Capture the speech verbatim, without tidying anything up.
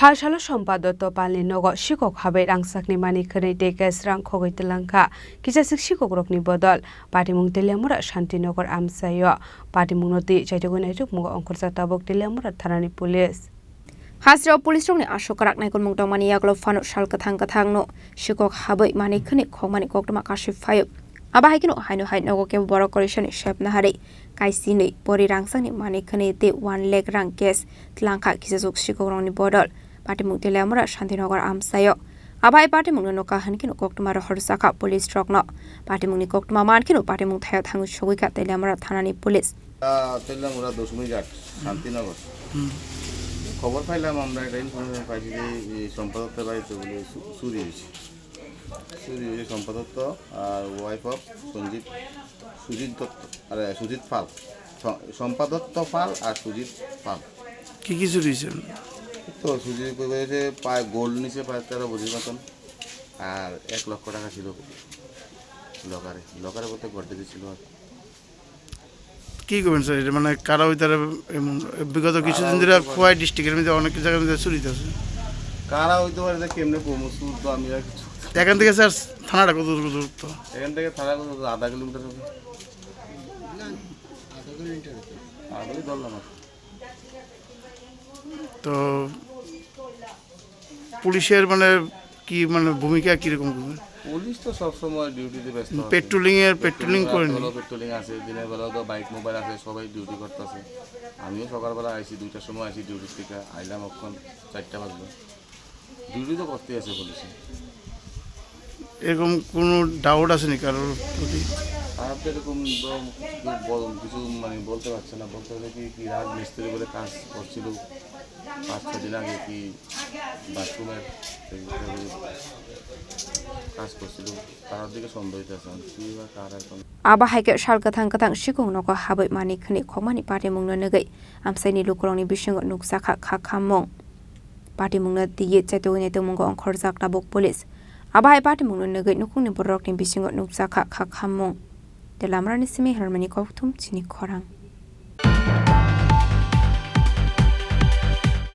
Phalsalo Sompadotto Palni nogo sikok habai rangchakni manwi khwnwi tei cash rang khogwi twlangkha. Kisaswk sikokrokni bodol patimung Teliamura Shantinagar amchaio. Patimungno twi chaitugwi naitukmungo ongkhorjak tabuk Teliamura thanani police. Hasteo police rokni aswk kwrak naikolmung tongmani yagulo phano sal kwthang kwthangno sikok habai manwi khwnwi khokmani koktwma kasui phaio. Abo hai kheno haino hai nogo kebo borok korisani sep naharwi kaisinwi pori rangchakni manwi khwnwi tei one lakh rang cash twlangkha kisaswk sikokrokni bodol. Patimung Teliamura Shantinagar amchaio. Abo hai patimungno nukha hwnkheno koktwma rohorjakha police rokno. Patimungni koktwma mankheno patimung thaio thangwi sogwikha Teliamura thanani police. আহ, চললাম ওরা দশমী ঘাট, শান্তিনগর। হুম। খবর পাইলাম আমরা, একটা ইনফরমেশন পাইছি যে এই সম্পাদকদের বাড়িতে বলে চু-, চুরি হয়েছে। চুরি হয়েছে সম্পাদত্ত আর ওয়াইফ অফ সঞ্জিত, সুজিত দত্ত, আরে, সুজিত পাল। স-, সম্পাদত্ত পাল আর সুজিত পাল। কি কি চুরি হয়েছে? তো চুরি করেছে প্রায় গোল্ড নিচে প্রায় তেরো ভরির মতন, আর এক লক্ষ টাকা ছিল লকারে। লকারে বলতে গডরেজে ছিল আর কি। কি করবেন স্যার? এটা মানে কারা ওই তারা এমন বিগত কিছুদিন ধরে খোয়াই ডিস্ট্রিক্টের মধ্যে অনেক জায়গার মধ্যে চুরি হইতেছে। কারা হইতে পারে, এটা কেমনে কমু? চুর তো আমি আর কিছু। এখান থেকে স্যার থানাটা কত দূর, দূরত্ব? এখান থেকে থানা কত দূর? আধা কিলোমিটার হবে। আধা কিলোমিটার। আধাই ধরলাম আর কি। তো পুলিশের মানে কি মানে ভূমিকা কিরকম করবে? পুলিশ তো সবসময় ডিউটিতে ব্যস্ত আছে। পেট্রোলিং এর, পেট্রোলিং পেট্রোলিং রাত করেনি? হলেও পেট্রোলিং আছে, দিনের বেলাও তো বাইক মোবাইল আছে, সবাই ডিউটি করতেছে। আমিও সকালবেলা আইছি, দুইটার সময় আইছি ডিউটির থেকে, আইলাম এখন চারটা বাজলো। ডিউটি তো করতেই আছে পুলিশে। এরকম কোনো ডাউট আছে নি কারোর প্রতি? আর তো এরকম তো কিছু বল-, কিছু মানে বলতে পারছে না, বলতে পারছে কি, কি রাজ মিস্ত্রি বলে কাজ করছিল পাঁচ ছ দিন আগে, কি বাথরুমের এই কাজ করছিল, তার দিকে সন্দেহ হইতেছে, কি বা কার এখন। Abo hai khe sal kwthang kwthang sikung nogo habwi manwi khwnwi khokmani patimungno nugwi amchaini lukurokni bisingo nukjakha kha khammung. Patimungno twiwi chaitugwi naitukmungo ongkhorjak tabuk police. Abo hai patimungno nugwi nukungni bororokni bisingo nukjakha kha khammung. Tei Lamrani simi Hermani Kokthum chini khorang.